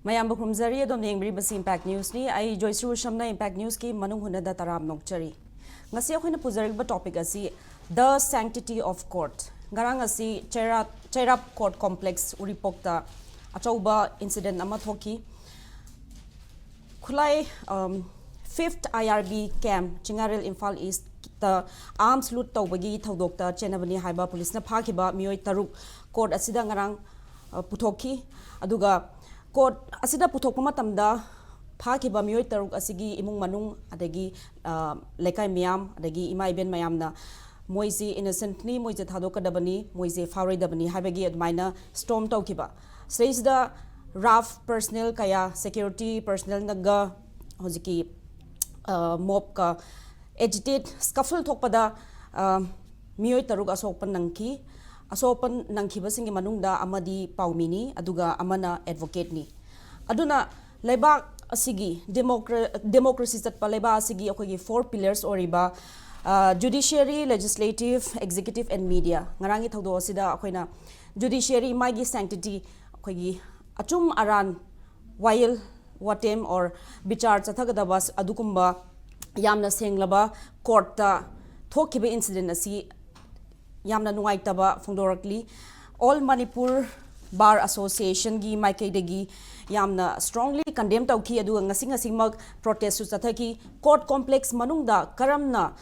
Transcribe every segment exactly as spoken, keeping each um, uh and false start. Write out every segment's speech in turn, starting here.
ꯃꯌꯥꯝꯕꯨ ꯈꯨꯔꯨꯝꯖꯔꯤ꯫ ꯑꯗꯣꯝꯅ ꯌꯦꯡꯕꯤꯔꯤꯕꯁꯤ Impact Newsꯅꯤ꯫ ꯑꯩ ꯖꯣꯏꯁ꯭ꯔꯤ ꯎꯁꯝꯅ Impact Newsꯀꯤ ꯃꯅꯨꯡ ꯍꯨꯠꯅꯗ ꯇꯔꯥꯝ ꯅꯣꯛꯆꯔꯤ꯫ ꯉꯁꯤ ꯑꯩꯈꯣꯏꯅ ꯄꯨꯖꯔꯛꯂꯤꯕ topic ꯑꯁꯤ The Sanctity of Court꯫ ꯉꯔꯥꯡ ꯑꯁꯤ ꯆꯩꯔꯥ-, ꯆꯩꯔꯥꯞ Court Complex ꯎꯔꯤꯄꯣꯛꯇ ꯑꯆꯧꯕ incident ꯑꯃ ꯊꯣꯛꯈꯤ꯫ ꯈꯨꯠꯂꯥꯏ, ꯑꯝ, fifth I R B camp, ꯆꯤꯡꯉꯥꯔꯦꯜ, Imphal Eastꯇ arms loot ꯇꯧꯕꯒꯤ ꯊꯧꯗꯣꯛꯇ ꯆꯦꯟꯅꯕꯅꯤ ꯍꯥꯏꯕ ꯄꯨꯂꯤꯁꯅ ꯐꯥꯈꯤꯕ ꯃꯤꯑꯣꯏ ꯇꯔꯨꯛ court ꯑꯁꯤꯗ ꯉꯔꯥꯡ, ꯑ, ꯄꯨꯊꯣꯛꯈꯤ꯫ ꯑꯗꯨꯒ court ꯑꯁꯤꯗ ꯄꯨꯊꯣꯛꯄ ꯃꯇꯝꯗ ꯐꯥꯈꯤꯕ ꯃꯤꯑꯣꯏ ꯇꯔꯨꯛ ꯑꯁꯤꯒꯤ ꯏꯃꯨꯡ ꯃꯅꯨꯡ, ꯑꯗꯒꯤ, ꯑ, ꯂꯩꯀꯥꯏ ꯃꯤꯌꯥꯝ, ꯑꯗꯒꯤ ꯏꯃꯥ ꯏꯕꯦꯟ ꯃꯌꯥꯝꯅ ꯃꯣꯏꯁꯤ innocentꯅꯤ, ꯃꯣꯏꯁꯦ ꯊꯥꯗꯣꯛꯀꯗꯕꯅꯤ, ꯃꯣꯏꯁꯦ ꯐꯥꯔꯣꯏꯗꯕꯅꯤ ꯍꯥꯏꯕꯒꯤ ꯑꯗꯨꯃꯥꯏꯅ storm ꯇꯧꯈꯤꯕ꯫ ꯁꯤꯗꯩꯁꯤꯗ RAF personnel ꯀꯌꯥ, security personnelꯅꯒ ꯍꯧꯖꯤꯛꯀꯤ, ꯑ, mobꯀ agitate, scuffle ꯊꯣꯛꯄꯗ, ꯑ, ꯃꯤꯑꯣꯏ ꯇꯔꯨꯛ ꯑꯁꯣꯛꯄ ꯅꯪꯈꯤ꯫ ꯑꯁꯣꯛꯄ ꯅꯪꯈꯤꯕꯁꯤꯡꯒꯤ ꯃꯅꯨꯡꯗ ꯑꯃꯗꯤ ꯄꯥꯎꯃꯤꯅꯤ, ꯑꯗꯨꯒ ꯑꯃꯅ advocateꯅꯤ꯫ ꯑꯗꯨꯅ ꯂꯩꯕꯥꯛ ꯑꯁꯤꯒꯤ democra-, democracy ꯆꯠꯄ ꯂꯩꯕꯥꯛ ꯑꯁꯤꯒꯤ ꯑꯩꯈꯣꯏꯒꯤ four pillars ꯑꯣꯏꯔꯤꯕ, ꯑ, judiciary, legislative, executive and media, ꯉꯔꯥꯡꯒꯤ ꯊꯧꯗꯣꯛ ꯑꯁꯤꯗ ꯑꯩꯈꯣꯏꯅ judiciary ꯃꯥꯒꯤ sanctity, ꯑꯩꯈꯣꯏꯒꯤ ꯑꯆꯨꯝ ꯑꯔꯥꯟ, ꯋꯥꯌꯦꯜ ꯋꯥꯇꯦꯝ or ꯕꯤꯆꯥꯔ ꯆꯠꯊꯒꯗꯕ ꯑꯗꯨꯒꯨꯝꯕ ꯌꯥꯝꯅ ꯁꯦꯡꯂꯕ courtꯇ ꯊꯣꯛꯈꯤꯕ incident ꯑꯁꯤ ꯌꯥꯝꯅ ꯅꯨꯡꯉꯥꯏꯇꯕ ꯐꯣꯡꯗꯣꯔꯛꯂꯤ꯫ All Manipur Bar Associationꯒꯤ ꯃꯥꯏꯀꯩꯗꯒꯤ ꯌꯥꯝꯅ strongly condemn ꯇꯧꯈꯤ, ꯑꯗꯨꯒ ꯉꯁꯤ ꯉꯁꯤꯃꯛ protestꯁꯨ ꯆꯠꯊꯈꯤ꯫ Court complex ꯃꯅꯨꯡꯗ ꯀꯔꯝꯅ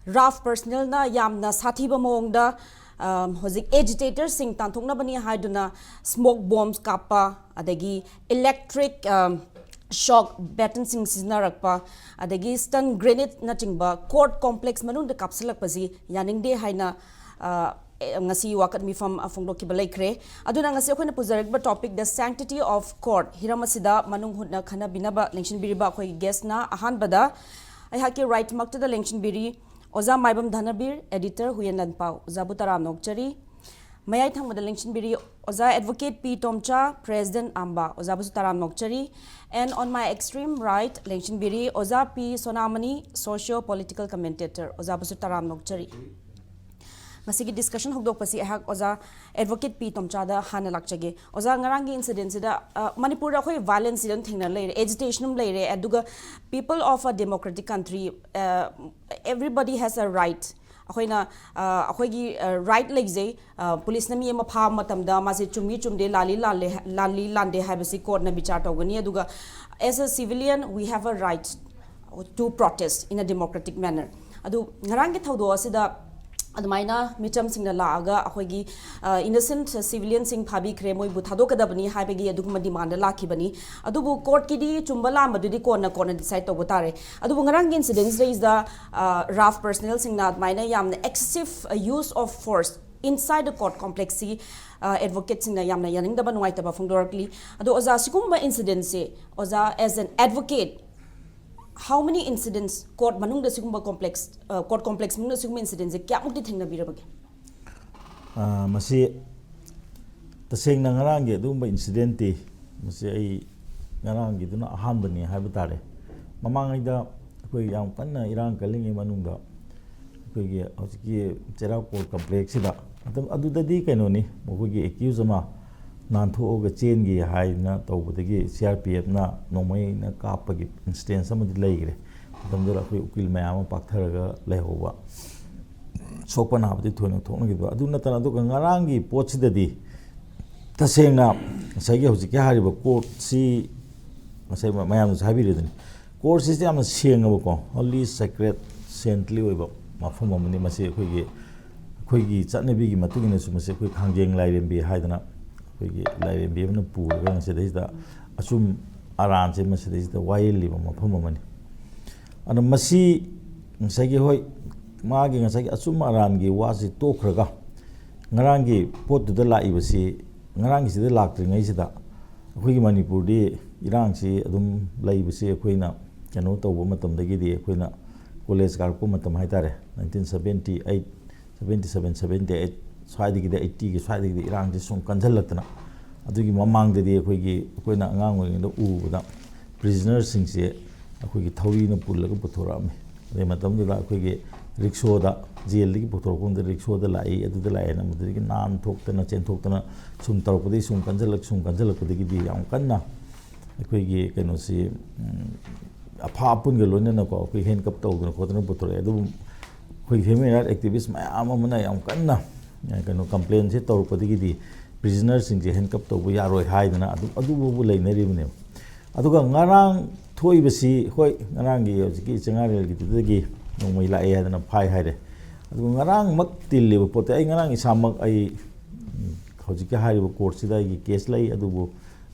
RAF personnelꯅ ꯌꯥꯝꯅ ꯁꯥꯊꯤꯕ ꯃꯑꯣꯡꯗ, ꯑ, ꯍꯧꯖꯤꯛ agitatorꯁꯤꯡ ꯇꯥꯟꯊꯣꯛꯅꯕꯅꯤ ꯍꯥꯏꯗꯨꯅ smoke bombs ꯀꯥꯞꯄ, ꯑꯗꯒꯤ electric, ꯑ, shock batonꯁꯤꯡ ꯁꯤꯖꯤꯟꯅꯔꯛꯄ, ꯑꯗꯒꯤ stun grenadeꯅꯆꯤꯡꯕ court complex ꯃꯅꯨꯡꯗ ꯀꯥꯞꯁꯤꯜꯂꯛꯄꯁꯤ ꯌꯥꯅꯤꯡꯗꯦ ꯍꯥꯏꯅ, ꯑ, ꯑꯦ, ꯉꯁꯤ ꯋꯥꯀꯠ ꯃꯤꯐꯝ, ꯑ, ꯐꯣꯡꯗꯣꯛꯈꯤꯕ ꯂꯩꯈ꯭ꯔꯦ꯫ ꯑꯗꯨꯅ ꯉꯁꯤ ꯑꯩꯈꯣꯏꯅ ꯄꯨꯖꯔꯛꯄ topic The Sanctity of Court ꯍꯤꯔꯝ ꯑꯁꯤꯗ ꯃꯅꯨꯡ ꯍꯨꯠꯅ ꯈꯟꯅꯕꯤꯅꯕ ꯂꯦꯡꯁꯤꯟꯕꯤꯔꯤꯕ ꯑꯩꯈꯣꯏꯒꯤ guestꯅ ꯑꯍꯥꯟꯕꯗ ꯑꯩꯍꯥꯛꯀꯤ rightꯃꯛꯇꯗ ꯂꯦꯡꯁꯤꯟꯕꯤꯔꯤ ꯑꯣꯖꯥ ꯃꯥꯏꯕꯝ ꯙꯅꯕꯤꯔ, editor, ꯍꯨꯏꯌꯦꯟ ꯂꯟꯄꯥꯎ꯫ ꯑꯣꯖꯥꯕꯨ ꯇꯔꯥꯝꯅ ꯑꯣꯛꯆꯔꯤ꯫ ꯃꯌꯥꯏ ꯊꯪꯕꯗ ꯂꯦꯡꯁꯤꯟꯕꯤꯔꯤ ꯑꯣꯖꯥ advocate ꯄꯤ ꯇꯣꯝꯆꯥ, president ꯑꯥꯝꯕ꯫ ꯑꯣꯖꯥꯕꯨꯁꯨ ꯇꯔꯥꯝꯅ ꯑꯣꯛꯆꯔꯤ꯫ And on my extreme right ꯂꯦꯡꯁꯤꯟꯕꯤꯔꯤ ꯑꯣꯖꯥ ꯄꯤ ꯁꯣꯅꯥꯃꯅꯤ, socio political commentator꯫ ꯑꯣꯖꯥꯕꯨꯁꯨ ꯇꯔꯥꯝꯅ ꯑꯣꯛꯆꯔꯤ꯫ ꯉꯁꯤꯒꯤ ꯗꯤꯁꯀꯁꯟ ꯍꯧꯗꯣꯛꯄꯁꯤ ꯑꯩꯍꯥꯛ ꯑꯣꯖꯥ ꯑꯦꯗꯚꯣꯀꯦꯠ ꯄꯤ ꯇꯣꯝꯆꯥꯗ ꯍꯥꯟꯅ ꯂꯥꯛꯆꯒꯦ꯫ ꯑꯣꯖꯥ, ꯉꯔꯥꯡꯒꯤ ꯏꯟꯁꯤꯗꯦꯟꯁꯤꯗ, ꯑ, ꯃꯅꯤꯄꯨꯔꯗ ꯑꯩꯈꯣꯏ ꯚꯥꯏꯂꯦꯟꯁꯁꯤ ꯑꯗꯨꯝ ꯊꯦꯡꯅ ꯂꯩꯔꯦ, ꯑꯦꯖꯤꯇꯦꯁꯟ ꯑꯃ ꯂꯩꯔꯦ, ꯑꯗꯨꯒ people of a democratic country, everybody has a right, ꯑꯩꯈꯣꯏꯅ, ꯑ, ꯑꯩꯈꯣꯏꯒꯤ ꯔꯥꯏꯠ ꯂꯩꯖꯩ꯫ ꯑ, ꯄꯨꯂꯤꯁꯅ ꯃꯤ ꯑꯃ ꯐꯥꯕ ꯃꯇꯝꯗ ꯃꯥꯁꯦ ꯆꯨꯝꯃꯤ ꯆꯨꯝꯗꯦ, ꯂꯥꯜꯂꯤ ꯂꯥꯜꯂꯦ, ꯂꯥꯜꯂꯤ ꯂꯥꯟꯗꯦ ꯍꯥꯏꯕꯁꯤ ꯀꯣꯔꯠꯅ ꯕꯤꯆꯥꯔ ꯇꯧꯒꯅꯤ꯫ ꯑꯗꯨꯒ as a civilian we have a right to protest in a democratic manner꯫ ꯑꯗꯨ ꯉꯔꯥꯡꯒꯤ ꯊꯧꯗꯣꯛ ꯑꯁꯤꯗ ꯑꯗꯨꯃꯥꯏꯅ ꯃꯤꯆꯝꯁꯤꯡꯅ ꯂꯥꯛꯑꯒ ꯑꯩꯈꯣꯏꯒꯤ, ꯑ, ꯏꯅꯣꯁꯦꯟꯠ ꯁꯤꯚꯤꯂꯤꯌꯟꯁꯤꯡ ꯐꯥꯕꯤꯈ꯭ꯔꯦ, ꯃꯣꯏꯕꯨ ꯊꯥꯗꯣꯛꯀꯗꯕꯅꯤ ꯍꯥꯏꯕꯒꯤ ꯑꯗꯨꯒꯨꯝꯕ ꯗꯤꯃꯥꯟꯗ ꯂꯥꯛꯈꯤꯕꯅꯤ꯫ ꯑꯗꯨꯕꯨ ꯀꯣꯔꯠꯀꯤꯗꯤ ꯆꯨꯝꯕ ꯂꯥꯟꯕꯗꯨꯗꯤ ꯀꯣꯟꯅ, ꯀꯣꯟꯅ ꯗꯤꯁꯥꯏꯗ ꯇꯧꯕ ꯇꯥꯔꯦ꯫ ꯑꯗꯨꯕꯨ ꯉꯔꯥꯡꯒꯤ ꯏꯟꯁꯤꯗꯦꯟꯁꯤꯗꯩꯁꯤꯗ, ꯑ, ꯔꯥꯐ ꯄꯔꯁꯅꯦꯜꯁꯤꯡꯅ ꯑꯗꯨꯃꯥꯏꯅ ꯌꯥꯝꯅ excessive use of force inside the court complexꯁꯤ, ꯑ, ꯑꯦꯗꯚꯣꯀꯦꯠꯁꯤꯡꯅ ꯌꯥꯝꯅ ꯌꯥꯅꯤꯡꯗꯕ, ꯅꯨꯡꯉꯥꯏꯇꯕ ꯐꯣꯡꯗꯣꯔꯛꯂꯤ꯫ ꯑꯗꯣ ꯑꯣꯖꯥ, ꯁꯤꯒꯨꯝꯕ ꯏꯟꯁꯤꯗꯦꯟꯁꯁꯦ ꯑꯣꯖꯥ, as an advocate, how many incidents court ꯃꯅꯨꯡꯗ ꯁꯤꯒꯨꯝꯕ ꯀꯣꯝꯄ꯭ꯂꯦꯛꯁ, ꯀꯣꯔꯠ ꯀꯣꯝꯄ꯭ꯂꯦꯛꯁ ꯃꯅꯨꯡꯗ ꯁꯤꯒꯨꯝꯕ ꯏꯟꯁꯤꯗꯦꯟꯁꯁꯦ ꯀꯌꯥꯃꯨꯛꯇꯤ ꯊꯦꯡꯅꯕꯤꯔꯕꯒꯦ? ꯑ, ꯃꯁꯤ ꯇꯁꯦꯡꯅ ꯉꯔꯥꯡꯒꯤ ꯑꯗꯨꯒꯨꯝꯕ ꯏꯟꯁꯤꯗꯦꯟꯠꯇꯤ, ꯃꯁꯤ ꯑꯩ ꯉꯔꯥꯡꯒꯤꯗꯨꯅ ꯑꯍꯥꯟꯕꯅꯤ ꯍꯥꯏꯕ ꯇꯥꯔꯦ꯫ ꯃꯃꯥꯡꯉꯩꯗ ꯑꯩꯈꯣꯏ ꯌꯥꯝ ꯀꯟꯅ ꯏꯔꯥꯡ ꯀꯜꯂꯤꯉꯩ ꯃꯅꯨꯡꯗ ꯑꯩꯈꯣꯏꯒꯤ ꯍꯧꯖꯤꯛꯀꯤ ꯆꯩꯔꯥꯎ ꯀꯣꯔꯠ ꯀꯝꯄ꯭ꯂꯦꯛꯁꯁꯤꯗ, ꯃꯇꯝ ꯑꯗꯨꯗꯗꯤ ꯀꯩꯅꯣꯅꯤ, ꯃꯈꯣꯏꯒꯤ ꯑꯦꯀ꯭ꯌꯨꯁ ꯑꯃ ꯅꯥꯟꯊꯣꯛꯑꯒ ꯆꯦꯟꯒꯤ ꯍꯥꯏꯗꯅ ꯇꯧꯕꯗꯒꯤ ꯁꯤ ꯑꯥꯔ ꯄꯤ ꯑꯦꯐꯅ ꯅꯣꯡꯃꯩꯅ ꯀꯥꯞꯄꯒꯤ ꯏꯟꯁꯤꯗꯦꯟꯁ ꯑꯃꯗꯤ ꯂꯩꯈ꯭ꯔꯦ꯫ ꯃꯇꯝꯗꯨꯗ ꯑꯩꯈꯣꯏ ꯎꯀꯤꯜ ꯃꯌꯥꯝ ꯑꯃ ꯄꯥꯛꯊꯔꯒ ꯂꯩꯍꯧꯕ, ꯁꯣꯛꯄ ꯅꯥꯕꯗꯤ ꯊꯣꯏꯅ ꯊꯣꯛꯅꯈꯤꯗꯕ꯫ ꯑꯗꯨ ꯅꯠꯇꯅ ꯑꯗꯨꯒ ꯉꯔꯥꯡꯒꯤ ꯄꯣꯠꯁꯤꯗꯗꯤ ꯇꯁꯦꯡꯅ ꯉꯁꯥꯏꯒꯤ ꯍꯧꯖꯤꯛꯀꯤ ꯍꯥꯏꯔꯤꯕ ꯀꯣꯔꯠꯁꯤ, ꯉꯁꯥꯏ ꯃꯌꯥꯝꯅꯁꯨ ꯍꯥꯏꯕꯤꯔꯦꯗꯅ, ꯀꯣꯔꯠꯁꯤꯁꯨ ꯌꯥꯝꯅ ꯁꯦꯡꯉꯕꯀꯣ, ꯍꯣꯂꯤ ꯁꯦꯀ꯭ꯔꯦꯠ ꯁꯦꯟꯠꯂꯤ ꯑꯣꯏꯕ ꯃꯐꯝ ꯑꯃꯅꯤ꯫ ꯃꯁꯤ ꯑꯩꯈꯣꯏꯒꯤ, ꯑꯩꯈꯣꯏꯒꯤ ꯆꯠꯅꯕꯤꯒꯤ ꯃꯇꯨꯡ ꯏꯟꯅꯁꯨ ꯃꯁꯤ ꯑꯩꯈꯣꯏ ꯈꯥꯡꯖꯦꯡ ꯂꯥꯏꯔꯦꯝꯕꯤ ꯍꯥꯏꯗꯅ ꯑꯩꯈꯣꯏꯒꯤ ꯂꯥꯏꯔꯦꯝꯕꯤ ꯑꯃꯅ ꯄꯨꯔꯒ ꯃꯁꯤꯗꯩꯁꯤꯗ ꯑꯆꯨꯝ ꯑꯔꯥꯟꯁꯦ ꯃꯁꯤꯗꯩꯁꯤꯗ ꯋꯥꯌꯦꯜꯂꯤꯕ ꯃꯐꯝ ꯑꯃꯅꯤ꯫ ꯑꯗꯣ ꯃꯁꯤ ꯉꯁꯥꯏꯒꯤ, ꯍꯣꯏ, ꯃꯥꯒꯤ ꯉꯁꯥꯏꯒꯤ ꯑꯆꯨꯝ ꯑꯔꯥꯟꯒꯤ ꯋꯥꯁꯤ ꯇꯣꯛꯈ꯭ꯔꯒ, ꯉꯔꯥꯡꯒꯤ ꯄꯣꯠꯇꯨꯗ ꯂꯥꯛꯏꯕꯁꯤ, ꯉꯔꯥꯡꯒꯤꯁꯤꯗ ꯂꯥꯛꯇ꯭ꯔꯤꯉꯩꯁꯤꯗ ꯑꯩꯈꯣꯏꯒꯤ ꯃꯅꯤꯄꯨꯔꯗꯤ ꯏꯔꯥꯡꯁꯤ ꯑꯗꯨꯝ ꯂꯩꯕꯁꯤ ꯑꯩꯈꯣꯏꯅ ꯀꯩꯅꯣ ꯇꯧꯕ ꯃꯇꯝꯗꯒꯤꯗꯤ, ꯑꯩꯈꯣꯏꯅ ꯀꯣꯂꯦꯖ ꯀꯥꯔꯛꯄ ꯃꯇꯝ ꯍꯥꯏ ꯇꯥꯔꯦ, nineteen seventy eight, seventy seven, seventy eight ꯁ꯭ꯋꯥꯏꯗꯒꯤꯗꯤ, ꯑꯩꯠꯇꯤꯒꯤ ꯁ꯭ꯋꯥꯏꯗꯒꯤꯗꯤ ꯏꯔꯥꯡꯁꯤ ꯁꯨꯝ ꯀꯟꯁꯤꯜꯂꯛꯇꯅ, ꯑꯗꯨꯒꯤ ꯃꯃꯥꯡꯗꯗꯤ ꯑꯩꯈꯣꯏꯒꯤ, ꯑꯩꯈꯣꯏꯅ ꯑꯉꯥꯡ ꯑꯣꯏꯔꯤꯉꯩꯗ ꯎꯕꯗ ꯄ꯭ꯔꯤꯖꯅꯔꯁꯤꯡꯁꯦ ꯑꯩꯈꯣꯏꯒꯤ ꯊꯧꯔꯤꯅ ꯄꯨꯜꯂꯒ ꯄꯨꯊꯣꯔꯛꯑꯝꯃꯤ꯫ ꯑꯗꯩ ꯃꯇꯝꯗꯨꯗ ꯑꯩꯈꯣꯏꯒꯤ ꯔꯤꯛꯁꯣꯗ ꯖꯦꯜꯗꯒꯤ ꯄꯨꯊꯣꯔꯛꯄ ꯃꯇꯝꯗ ꯔꯤꯛꯁꯣꯗ ꯂꯥꯛꯏ, ꯑꯗꯨꯗ ꯂꯥꯛꯑꯦꯅ ꯃꯗꯨꯗꯒꯤ ꯅꯥꯟ ꯊꯣꯛꯇꯅ ꯆꯦꯟꯊꯣꯛꯇꯅ ꯁꯨꯝ ꯇꯧꯔꯛꯄꯗꯒꯤ ꯁꯨꯝ ꯀꯟꯁꯤꯜꯂꯛ ꯁꯨꯝ ꯀꯟꯁꯤꯜꯂꯛꯄꯗꯒꯤꯗꯤ ꯌꯥꯝ ꯀꯟꯅ ꯑꯩꯈꯣꯏꯒꯤ ꯀꯩꯅꯣꯁꯤ, ꯎꯝ, ꯑꯐꯥ ꯑꯄꯨꯟꯒ ꯂꯣꯏꯅꯅꯀꯣ ꯑꯩꯈꯣꯏ ꯍꯦꯟꯀꯞ ꯇꯧꯗꯅ ꯈꯣꯠꯇꯅ ꯄꯨꯊꯣꯔꯛꯑꯦ꯫ ꯑꯗꯨꯕꯨ ꯑꯩꯈꯣꯏ ꯍ꯭ꯌꯨꯃꯦꯟ ꯔꯥꯏꯠ ꯑꯦꯛꯇꯤꯚꯤꯁ ꯃꯌꯥꯝ ꯑꯃꯅ ꯌꯥꯝ ꯀꯟꯅ, ꯑ, ꯀꯩꯅꯣ ꯀꯝꯄ꯭ꯂꯦꯟꯁꯦ ꯇꯧꯔꯛꯄꯗꯒꯤꯗꯤ ꯄ꯭ꯔꯤꯖꯅꯔꯁꯤꯡꯁꯦ ꯍꯦꯟꯀꯞ ꯇꯧꯕ ꯌꯥꯔꯣꯏ ꯍꯥꯏꯗꯅ ꯑꯗꯨꯝ ꯑꯗꯨꯐꯥꯎꯕ ꯂꯩꯅꯔꯤꯕꯅꯦꯕ꯫ ꯑꯗꯨꯒ ꯉꯔꯥꯡ ꯊꯣꯛꯏꯕꯁꯤ, ꯍꯣꯏ, ꯉꯔꯥꯡꯒꯤ ꯍꯧꯖꯤꯛꯀꯤ ꯆꯤꯡꯉꯥꯔꯦꯜꯒꯤꯗꯨꯗꯒꯤ ꯅꯣꯡꯃꯩ ꯂꯥꯛꯑꯦ ꯍꯥꯏꯗꯅ ꯐꯥꯏ ꯍꯥꯏꯔꯦ꯫ ꯑꯗꯨꯒ ꯉꯔꯥꯡꯃꯛ ꯇꯤꯜꯂꯤꯕ ꯄꯣꯠꯇꯤ ꯑꯩ ꯉꯔꯥꯡ ꯏꯁꯥꯃꯛ ꯑꯩ, ꯎꯝ, ꯍꯧꯖꯤꯛꯀꯤ ꯍꯥꯏꯔꯤꯕ ꯀꯣꯔꯠꯁꯤꯗ ꯑꯩꯒꯤ ꯀꯦꯁ ꯂꯩ, ꯑꯗꯨꯕꯨ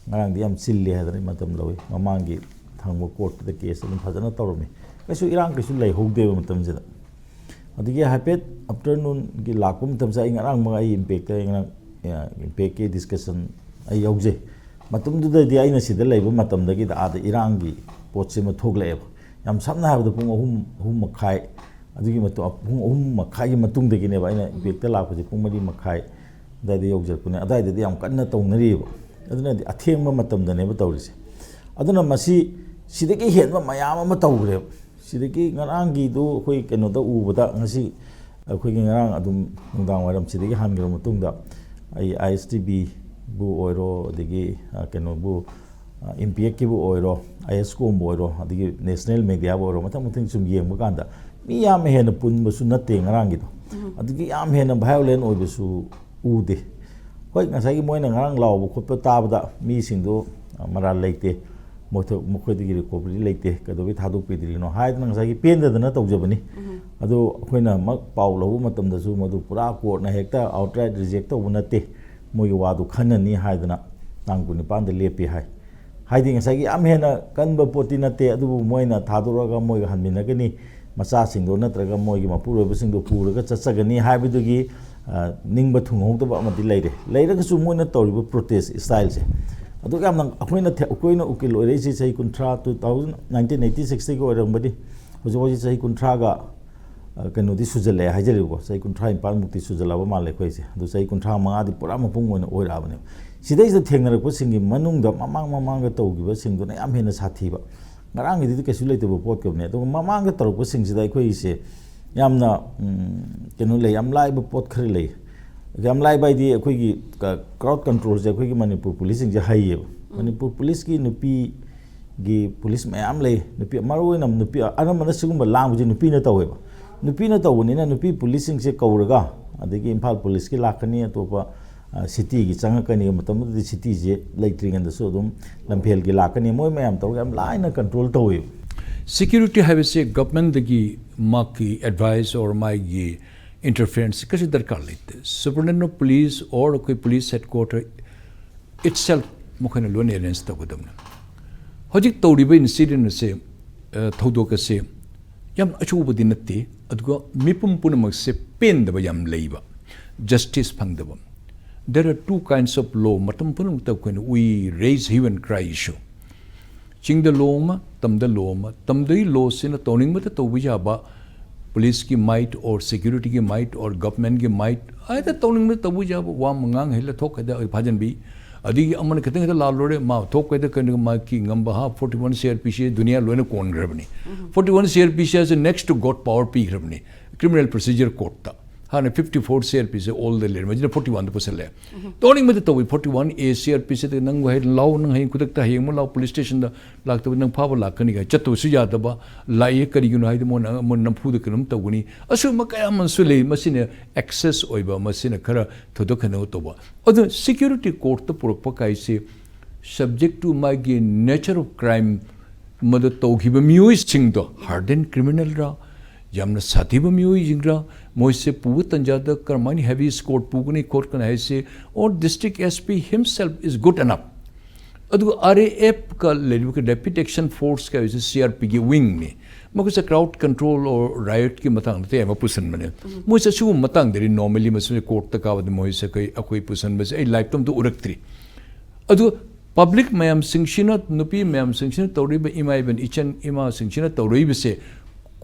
ꯉꯔꯥꯡꯗꯤ ꯌꯥꯝ ꯆꯤꯜꯂꯤ ꯍꯥꯏꯗꯅ ꯑꯩ ꯃꯇꯝ ꯂꯧꯏ꯫ ꯃꯃꯥꯡꯒꯤ ꯊꯪꯕ ꯀꯣꯔꯠꯇꯨꯗ ꯀꯦꯁ ꯑꯗꯨꯝ ꯐꯖꯅ ꯇꯧꯔꯝꯃꯤ꯫ ꯀꯩꯁꯨ ꯏꯔꯥꯡ ꯀꯩꯁꯨ ꯂꯩꯍꯧꯗꯦꯕ ꯃꯇꯝꯁꯤꯗ꯫ ꯑꯗꯒꯤ ꯍꯥꯏꯐꯦꯠ ꯑꯥꯐꯇꯔꯅꯨꯟꯒꯤ ꯂꯥꯛꯄ ꯃꯇꯝꯁꯤꯗ ꯑꯩ ꯉꯔꯥꯡꯃꯛ ꯑꯩ ꯏꯝꯄꯦꯛꯇ ꯑꯩ ꯉꯔꯥꯡ, ꯑ, ꯏꯝꯄꯦꯛꯀꯤ ꯗꯤꯁꯀꯁꯟ ꯑꯩ ꯌꯥꯎꯖꯩ꯫ ꯃꯇꯝꯗꯨꯗꯗꯤ ꯑꯩꯅ ꯁꯤꯗ ꯂꯩꯕ ꯃꯇꯝꯗꯒꯤꯗ ꯑꯥꯗ ꯏꯔꯥꯡꯒꯤ ꯄꯣꯠꯁꯤꯃ ꯊꯣꯛꯂꯛꯑꯦꯕ꯫ ꯌꯥꯝ ꯁꯝꯅ ꯍꯥꯏꯔꯕꯗ ꯄꯨꯡ ꯑꯍꯨꯝ, ꯑꯍꯨꯝ ꯃꯈꯥꯏ, ꯑꯗꯨꯒꯤ ꯃꯇꯨꯡ ꯄꯨꯡ ꯑꯍꯨꯝ ꯃꯈꯥꯏꯒꯤ ꯃꯇꯨꯡꯗꯒꯤꯅꯦꯕ ꯑꯩꯅ ꯏꯝꯄꯦꯛꯇ ꯂꯥꯛꯄꯁꯦ꯫ ꯄꯨꯡ ꯃꯔꯤ ꯃꯈꯥꯏ ꯑꯗꯨꯋꯥꯏꯗ ꯌꯧꯖꯔꯛꯄꯅꯦ꯫ ꯑꯗꯨꯋꯥꯏꯗꯗꯤ ꯌꯥꯝ ꯀꯟꯅ ꯇꯧꯅꯔꯤꯑꯕ꯫ ꯑꯗꯨꯅꯗꯤ ꯑꯊꯦꯡꯕ ꯃꯇꯝꯗꯅꯦꯕ ꯇꯧꯔꯤꯁꯦ꯫ ꯑꯗꯨꯅ ꯃꯁꯤ ꯁꯤꯗꯒꯤ ꯍꯦꯟꯕ ꯃꯌꯥꯝ ꯑꯃ ꯇꯧꯈ꯭ꯔꯦꯕ꯫ ꯁꯤꯗꯒꯤ ꯉꯔꯥꯡꯒꯤꯗꯨ ꯑꯩꯈꯣꯏ ꯀꯩꯅꯣꯗ ꯎꯕꯗ, ꯉꯁꯤ ꯑꯩꯈꯣꯏꯒꯤ ꯉꯔꯥꯡ ꯑꯗꯨꯝ ꯅꯨꯡꯗꯥꯡ ꯋꯥꯏꯔꯝ ꯁꯤꯗꯒꯤ ꯍꯟꯈ꯭ꯔꯕ ꯃꯇꯨꯡꯗ ꯑꯩ ꯑꯥꯏ ꯑꯦꯁ ꯇꯤ ꯚꯤꯕꯨ ꯑꯣꯏꯔꯣ, ꯑꯗꯒꯤ, ꯑ, ꯀꯩꯅꯣꯕꯨ, ꯏꯝꯄꯦꯛꯀꯤꯕꯨ ꯑꯣꯏꯔꯣ, ꯑꯥꯏ ꯑꯦꯁ ꯀꯣꯝꯕꯨ ꯑꯣꯏꯔꯣ, ꯑꯗꯒꯤ ꯅꯦꯁꯅꯦꯜ ꯃꯦꯗꯤꯌꯥꯕꯨ ꯑꯣꯏꯔꯣ, ꯃꯊꯪ ꯃꯊꯪ ꯁꯨꯝ ꯌꯦꯡꯕ ꯀꯥꯟꯗ ꯃꯤ ꯌꯥꯝ ꯍꯦꯟꯅ ꯄꯨꯟꯕꯁꯨ ꯅꯠꯇꯦ ꯉꯔꯥꯡꯒꯤꯗꯣ꯫ ꯑꯗꯒꯤ ꯌꯥꯝ ꯍꯦꯟꯅ ꯚꯥꯏꯑꯣꯂꯦꯟ ꯑꯣꯏꯕꯁꯨ ꯎꯗꯦ꯫ ꯍꯣꯏ, ꯉꯁꯥꯏꯒꯤ ꯃꯣꯏꯅ ꯉꯔꯥꯡ ꯂꯥꯎꯕ ꯈꯣꯠꯄ ꯇꯥꯕꯗ ꯃꯤꯁꯤꯡꯗꯣ, ꯑ, ꯃꯔꯥꯜ ꯂꯩꯇꯦ, ꯃꯣꯏꯊ-, ꯃꯈꯣꯏꯗꯒꯤ ꯔꯤꯀꯣꯚꯔꯤ ꯂꯩꯇꯦ, ꯀꯩꯗꯧꯕꯩ ꯊꯥꯗꯣꯛꯄꯤꯗ꯭ꯔꯤꯅꯣ ꯍꯥꯏꯗꯅ ꯉꯁꯥꯏꯒꯤ ꯄꯦꯟꯗꯗꯅ ꯇꯧꯖꯕꯅꯤ꯫ ꯑꯗꯣ ꯑꯩꯈꯣꯏꯅ ꯃꯛ ꯄꯥꯎ ꯂꯧꯕ ꯃꯇꯝꯗꯁꯨ ꯃꯗꯨ ꯄꯨꯔꯥ ꯀꯣꯔꯠꯅ ꯍꯦꯛꯇ ꯑꯥꯎꯠꯔꯥꯏꯠ ꯔꯤꯖꯦꯛ ꯇꯧꯕ ꯅꯠꯇꯦ꯫ ꯃꯣꯏꯒꯤ ꯋꯥꯗꯨ ꯈꯟꯅꯅꯤ ꯍꯥꯏꯗꯅ ꯇꯥꯡ ꯀꯨꯟꯅꯤꯄꯥꯟꯗ ꯂꯦꯞꯄꯤ ꯍꯥꯏ꯫ ꯍꯥꯏꯗꯤ ꯉꯁꯥꯏꯒꯤ ꯌꯥꯝ ꯍꯦꯟꯅ ꯀꯟꯕ ꯄꯣꯠꯇꯤ ꯅꯠꯇꯦ, ꯑꯗꯨꯕꯨ ꯃꯣꯏꯅ ꯊꯥꯗꯣꯔꯛꯑꯒ ꯃꯣꯏꯒ ꯍꯟꯃꯤꯟꯅꯒꯅꯤ, ꯃꯆꯥꯁꯤꯡꯗꯣ ꯅꯠꯇ꯭ꯔꯒ ꯃꯣꯏꯒꯤ ꯃꯄꯨꯔꯣꯏꯕꯁꯤꯡꯗꯣ ꯄꯨꯔꯒ ꯆꯠꯆꯒꯅꯤ ꯍꯥꯏꯕꯗꯨꯒꯤ, ꯑ, ꯅꯤꯡꯕ ꯊꯨꯡꯍꯧꯗꯕ ꯑꯃꯗꯤ ꯂꯩꯔꯦ꯫ ꯂꯩꯔꯒꯁꯨ ꯃꯣꯏꯅ ꯇꯧꯔꯤꯕ ꯄ꯭ꯔꯣꯇꯦꯁ ꯏꯁꯇꯥꯏꯜꯁꯦ, ꯑꯗꯨꯛ ꯌꯥꯝꯅ ꯑꯩꯈꯣꯏꯅ ꯊꯦ-, ꯑꯩꯈꯣꯏꯅ ꯎꯀꯤꯜ ꯑꯣꯏꯔꯛꯏꯁꯦ ꯆꯍꯤ ꯀꯨꯟꯊ꯭ꯔꯥ, two thousand, nineteen eighty sixꯇꯒꯤ ꯑꯣꯏꯔꯝꯕꯅꯤ꯫ ꯍꯧꯖꯤꯛ ꯍꯧꯖꯤꯛ ꯆꯍꯤ ꯀꯨꯟꯊ꯭ꯔꯥꯒ, ꯑ, ꯀꯩꯅꯣꯗꯤ ꯁꯨꯖꯜꯂꯛꯑꯦ ꯍꯥꯏꯖꯔꯤꯕꯀꯣ, ꯆꯍꯤ ꯀꯨꯟꯊ꯭ꯔꯥ ꯅꯤꯄꯥꯟꯃꯨꯛꯇꯤ ꯁꯨꯖꯜꯂꯕ ꯃꯥꯜꯂꯦ ꯑꯩꯈꯣꯏꯁꯦ꯫ ꯑꯗꯨ ꯆꯍꯤ ꯀꯨꯟꯊ꯭ꯔꯥ ꯃꯉꯥꯗꯤ ꯄꯨꯔꯥ ꯃꯄꯨꯡ ꯑꯣꯏꯅ ꯑꯣꯏꯔꯛꯑꯕꯅꯦꯕ꯫ ꯁꯤꯗꯩꯁꯤꯗ ꯊꯦꯡꯅꯔꯛꯄꯁꯤꯡꯒꯤ ꯃꯅꯨꯡꯗ ꯃꯃꯥꯡ ꯃꯃꯥꯡꯗ ꯇꯧꯈꯤꯕꯁꯤꯡꯗꯨꯅ ꯌꯥꯝ ꯍꯦꯟꯅ ꯁꯥꯊꯤꯕ꯫ ꯉꯔꯥꯡꯒꯤꯗꯨꯗꯤ ꯀꯩꯁꯨ ꯂꯩꯇꯕ ꯄꯣꯠꯀꯕꯅꯦ꯫ ꯑꯗꯨꯒ ꯃꯃꯥꯡꯗ ꯇꯧꯔꯛꯄꯁꯤꯡꯁꯤꯗ ꯑꯩꯈꯣꯏꯒꯤꯁꯦ, ꯌꯥꯝꯅ ꯎꯝ, ꯀꯩꯅꯣ ꯂꯩ, ꯌꯥꯝ ꯂꯥꯏꯕ ꯄꯣꯠ ꯈꯔ ꯂꯩ꯫ ꯌꯥꯝ ꯂꯥꯏꯕ ꯍꯥꯏꯗꯤ ꯑꯩꯈꯣꯏꯒꯤ ꯀ꯭ꯔꯥꯎꯗ ꯀꯟꯇ꯭ꯔꯣꯜꯁꯦ ꯑꯩꯈꯣꯏꯒꯤ ꯃꯅꯤꯄꯨꯔ ꯄꯨꯂꯤꯁꯁꯤꯡꯁꯦ ꯍꯩꯌꯦꯕ꯫ ꯃꯅꯤꯄꯨꯔ ꯄꯨꯂꯤꯁꯀꯤ ꯅꯨꯄꯤꯒꯤ ꯄꯨꯂꯤꯁ ꯃꯌꯥꯝ ꯂꯩ꯫ ꯅꯨꯄꯤ, ꯃꯔꯨ ꯑꯣꯏꯅ ꯅꯨꯄꯤ ꯑꯅꯝꯕꯅ ꯁꯤꯒꯨꯝꯕ ꯂꯥꯡꯕꯁꯦ ꯅꯨꯄꯤꯅ ꯇꯧꯋꯦꯕ꯫ ꯅꯨꯄꯤꯅ ꯇꯧꯕꯅꯤꯅ ꯅꯨꯄꯤ ꯄꯨꯂꯤꯁꯁꯤꯡꯁꯦ ꯀꯧꯔꯒ, ꯑꯗꯒꯤ ꯏꯝꯐꯥꯜ ꯄꯨꯂꯤꯁꯀꯤ ꯂꯥꯛꯀꯅꯤ, ꯑꯇꯣꯞꯄ ꯁꯤꯇꯤꯒꯤ ꯆꯪꯉꯛꯀꯅꯤ꯫ ꯃꯇꯝꯗꯨꯗꯗꯤ ꯁꯤꯇꯤꯁꯦ ꯂꯩꯇ꯭ꯔꯤꯉꯩꯗꯁꯨ ꯑꯗꯨꯝ ꯂꯝꯐꯦꯜꯒꯤ ꯂꯥꯛꯀꯅꯤ, ꯃꯣꯏ ꯃꯌꯥꯝ ꯇꯧꯔꯒ ꯌꯥꯝ ꯂꯥꯏꯅ ꯀꯟꯇ꯭ꯔꯣꯜ ꯇꯧꯋꯦꯕ꯫ ꯁꯦꯀ꯭ꯌꯨꯔꯤꯇꯤ ꯍꯥꯏꯕꯁꯦ ꯒꯚꯔꯟꯃꯦꯟꯗꯒꯤ ꯃꯥꯒꯤ ꯑꯦꯗꯚꯥꯏꯁ ꯑꯣꯔ ꯃꯥꯒꯤ ꯏꯟꯇꯔꯐꯤꯌꯔꯦꯟꯁ ꯀꯩꯁꯨ ꯗꯔꯀꯥꯔ ꯂꯩꯇꯦ꯫ ꯁꯨꯄꯔꯤꯟꯇꯦꯟꯗꯦꯟ ꯑꯣꯐ ꯄꯨꯂꯤꯁ ꯑꯣꯔ ꯑꯩꯈꯣꯏ ꯄꯨꯂꯤꯁ ꯍꯦꯗ ꯀ꯭ꯋꯥꯇꯔ ꯏꯠꯁꯦꯜꯐ ꯃꯈꯣꯏꯅ ꯂꯣꯏꯅ ꯑꯦꯔꯦꯟꯖ ꯇꯧꯒꯗꯕꯅꯤ꯫ ꯍꯧꯖꯤꯛ ꯇꯧꯔꯤꯕ ꯏꯟꯁꯤꯗꯦꯟ ꯑꯁꯦ, ꯑ, ꯊꯧꯗꯣꯛ ꯑꯁꯦ ꯌꯥꯝ ꯑꯆꯧꯕꯗꯤ ꯅꯠꯇꯦ, ꯑꯗꯨꯒ ꯃꯤꯄꯨꯝ ꯄꯨꯝꯅꯃꯛꯁꯦ ꯄꯦꯟꯗꯕ ꯌꯥꯝ ꯂꯩꯕ, ꯖꯁꯇꯤꯁ ꯐꯪꯗꯕ꯫ There are two kinds of law. ꯃꯇꯝ ꯄꯨꯝꯅꯃꯛꯇ ꯑꯩꯈꯣꯏꯅ we raise hue and cry issue. ꯆꯤꯡꯗ ꯂꯣ ꯑꯃ, ꯇꯝꯗ ꯂꯣ ꯑꯃ꯫ ꯇꯝꯗꯒꯤ ꯂꯣꯁꯤꯅ ꯇꯧꯅꯤꯡꯕꯗ ꯇꯧꯕ ꯌꯥꯕ, ꯄꯨꯂꯤꯁꯀꯤ ꯃꯥꯏꯠ ꯑꯣꯔ ꯁꯦꯀ꯭ꯌꯨꯔꯤꯇꯤꯒꯤ ꯃꯥꯏꯠ ꯑꯣꯔ ꯒꯚꯔꯟꯃꯦꯟꯒꯤ ꯃꯥꯏꯠ, ꯍꯥꯏꯗ ꯇꯧꯅꯤꯡꯕꯗ ꯇꯧꯕ ꯌꯥꯕ, ꯋꯥ ꯑꯃ ꯉꯥꯡ ꯍꯩꯂ ꯊꯣꯛꯈ꯭ꯔꯗ ꯑꯩ ꯐꯥꯖꯤꯟꯕꯤ꯫ ꯑꯗꯒꯤ ꯑꯃꯅ ꯈꯤꯇꯪ ꯈꯤꯇꯪ ꯂꯥꯜꯂꯨꯔꯦ, ꯃꯥ ꯊꯣꯛꯈ꯭ꯔꯗ ꯀꯩꯅꯣ ꯃꯥꯒꯤ ꯉꯝꯕ ꯍꯥ forty one C R P C ꯗꯨꯅꯤꯌꯥ ꯂꯣꯏꯅ ꯀꯣꯟꯈ꯭ꯔꯕꯅꯤ꯫ Forty one C R P C ꯍꯥꯏꯁꯦ next to God power ꯄꯤꯈ꯭ꯔꯕꯅꯤ ꯀ꯭ꯔꯤꯃꯤꯅꯦꯜ ꯄ꯭ꯔꯣꯁꯤꯖꯔ ꯀꯣꯔꯠꯇ꯫ ꯍꯥꯟꯅ fifty four C R P C ꯑꯣꯜꯗ ꯂꯩꯔꯝꯃꯦ, ꯍꯧꯖꯤꯛꯅ ꯐꯣꯔꯇꯤ ꯋꯥꯟꯗ ꯄꯨꯁꯜꯂꯦ꯫ ꯇꯧꯅꯤꯡꯕꯗ ꯇꯧꯏ, ꯐꯣꯔꯇꯤ ꯋꯥꯟ ꯑꯦ ꯁꯤ ꯑꯥꯔ ꯄꯤ ꯁꯤꯗ ꯅꯪ ꯍꯌꯦꯡ ꯂꯥꯎ, ꯅꯪ ꯍꯌꯦꯡ ꯈꯨꯗꯛꯇ ꯍꯌꯦꯡꯃꯛ ꯂꯥꯎ ꯄꯨꯂꯤꯁ ꯁ꯭ꯇꯦꯁꯟꯗ ꯂꯥꯛꯇꯕ ꯅꯪ ꯐꯥꯕ ꯂꯥꯛꯀꯅꯤ ꯀꯥꯏ ꯆꯠꯇꯕꯁꯨ ꯌꯥꯗꯕ, ꯂꯥꯛꯑꯦ ꯀꯔꯤꯒꯤꯅꯣ ꯍꯥꯏꯗꯤ ꯃꯣꯏꯅ ꯃꯣꯏ ꯅꯝꯐꯨꯗ ꯀꯩꯅꯣꯝ ꯇꯧꯒꯅꯤ꯫ ꯑꯁꯤꯒꯨꯝꯕ ꯀꯌꯥ ꯑꯃꯁꯨ ꯂꯩ꯫ ꯃꯁꯤꯅ ꯑꯦꯛꯁꯦꯁ ꯑꯣꯏꯕ, ꯃꯁꯤꯅ ꯈꯔ ꯊꯣꯏꯗꯣꯛ ꯍꯦꯟꯗꯣꯛ ꯇꯧꯕ꯫ ꯑꯗꯨ ꯁꯦꯀ꯭ꯌꯨꯔꯤꯇꯤ ꯀꯣꯔꯠꯇ ꯄꯨꯔꯛꯄ ꯀꯥꯏꯁꯦ subject to ꯃꯥꯒꯤ nature of crime ꯃꯗꯨ ꯇꯧꯈꯤꯕ ꯃꯤꯑꯣꯏꯁꯤꯡꯗꯣ hardened criminal ꯔ, ꯌꯥꯝꯅ ꯁꯥꯊꯤꯕ ꯃꯤꯑꯣꯏꯁꯤꯡꯔ, ꯃꯣꯏꯁꯦ ꯄꯨꯕ ꯇꯟꯖꯥꯗ ꯀꯔꯝꯍꯥꯏꯅ ꯍꯦꯕꯤꯌꯁ ꯀꯣꯔꯠ ꯄꯨꯒꯅꯤ ꯈꯣꯠꯀꯅꯤ ꯍꯥꯏꯁꯦ, or district S P himself is good enough꯫ ꯑꯗꯨꯒ ꯑꯥꯔ ꯑꯦ ꯑꯦꯐꯀ ꯂꯩꯔꯤꯕ ꯔꯦꯄꯤꯗ ꯑꯦꯛꯁꯟ ꯐꯣꯔꯁꯀ ꯍꯥꯏꯕꯁꯤ ꯁꯤ ꯑꯥꯔ ꯄꯤꯒꯤ ꯋꯤꯡꯅꯤ꯫ ꯃꯈꯣꯏꯁꯦ ꯀ꯭ꯔꯥꯎꯗ ꯀꯟꯇ꯭ꯔꯣꯜ ꯑꯣꯔ ꯔꯥꯏꯠꯀꯤ ꯃꯇꯥꯡꯗ ꯑꯌꯥꯝꯕ ꯄꯨꯁꯤꯟꯕꯅꯦ꯫ ꯃꯣꯏꯁꯦ ꯁꯤꯒꯨꯝꯕ ꯃꯇꯥꯡꯗꯗꯤ ꯅꯣꯔꯃꯦꯂꯤ ꯃꯁꯤꯁꯦ ꯀꯣꯔꯠꯇ ꯀꯥꯕꯗ ꯃꯣꯏꯁꯦ ꯑꯩꯈꯣꯏ ꯑꯩꯈꯣꯏ ꯄꯨꯁꯤꯟꯕꯁꯦ ꯑꯩ ꯂꯥꯏꯐꯇ ꯑꯝꯇ ꯎꯔꯛꯇ꯭ꯔꯤ꯫ ꯑꯗꯨ ꯄꯕ꯭ꯂꯤꯛ ꯃꯌꯥꯝꯁꯤꯡꯁꯤꯅ, ꯅꯨꯄꯤ ꯃꯌꯥꯝꯁꯤꯡꯁꯤꯅ ꯇꯧꯔꯤꯕ, ꯏꯃꯥ ꯏꯕꯦꯟ ꯏꯆꯟ ꯏꯃꯥꯁꯤꯡꯁꯤꯅ ꯇꯧꯔꯛꯏꯕꯁꯦ